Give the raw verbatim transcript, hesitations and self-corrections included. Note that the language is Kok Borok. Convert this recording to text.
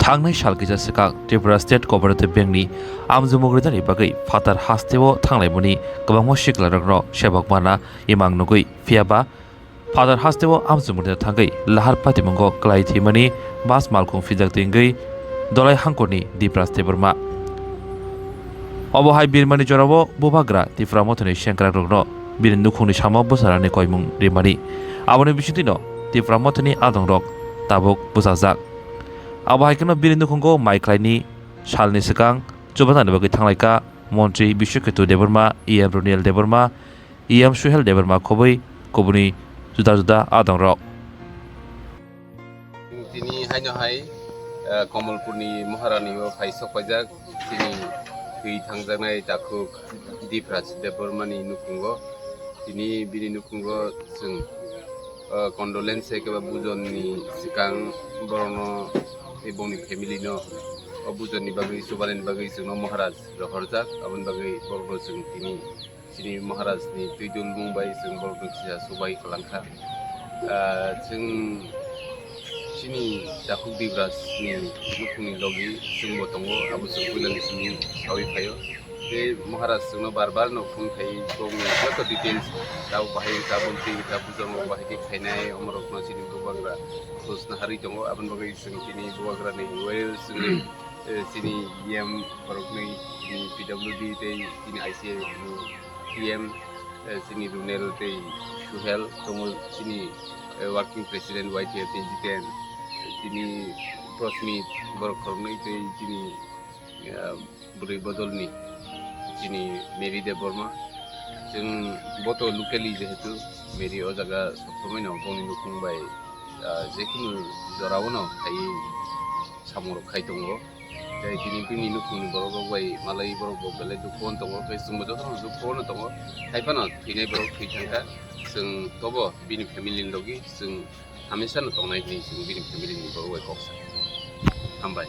Ang nai sal kisa swkang Tripura State Cooperative Bank ni amjumung rijani bagwi phatar hasteo thanglaimani kwbangma siklarokno sebok mana imang nugwi, phiyaba phatar hasteo amjumung rina thangwi lahar patimungo kwlai thwimani bus malkhung phijak twingwi Dolai Hangkorni Dipras Debbarma. Obo hai birmani jorao bubagra Tipra Mothani sengkrakrokno bini nukhungni samo bwsarani koimung rimani. Aboni bisingtwino Tipra Mothani adongrok tabuk bwsajak. Abo hai kheno bini nukhungo mai khlaini salni swkang chubanani bagwi thanglaikha Montri Biswaketu Debbarma, E M Roniel Debbarma, E M Suhel Debbarma khobwi kubuni juda juda adongrok. Tini haino hai, eh, Komolpurni Maharani o phai sok paijak chini thwi thangjaknai takhuk Dipraj Debbarmani nukhungo. Tini bini nukhungo chwng, eh, condolence hai khe ba bujonni swkang borokno tei bongni family no o bujonni bagwi, chubanani bagwi chwngno Maharaj rohorjak, aboni bagwi borokno chwng tini chini Maharaj ni twi dulmung bai chwng borok no kisa subai kwlangkha. Ah, chwng chini takhuk Dibraj ni nukhung ni logi chwng bo tongo, abo chwng puila ni simi sawi phaio. Tei Maharaj chwng no bar bar no phone khai, bokni joto details, tabuk bahai tabuk twi tabuk jang bahai khe khainai, omorok no chini bubagra khosna harwi tongo, aboni bagwi chwng chini bubagra ni well chwngwi, eh, chini E M borokni, chini P W D tei chini I C A ni E M, eh, chini Runel tei Suhel tongo, chini, eh, working president Y T F ni Jiten, chini Prosmit, borok khoroknwi tei chini, eh, bwrwi bodolni chini Mary Debbarma. Chwng boto locally jehetu Mary o jaga sob somoi no bongni nukhung bai, ah, jekunu jorao no khai samung rok khai tongo. Tei tini bini nukhungni borok rok bai malai borok bo belai dukhu on tongo, tei chwngbo jotono dukhu ono tongo. Hai phano thwinai borok thwi thangkha, chwng tobo bini family ni logi chwng hamesa no tongnai hinwi chwng bini family ni borok bai kok sa. Hambai.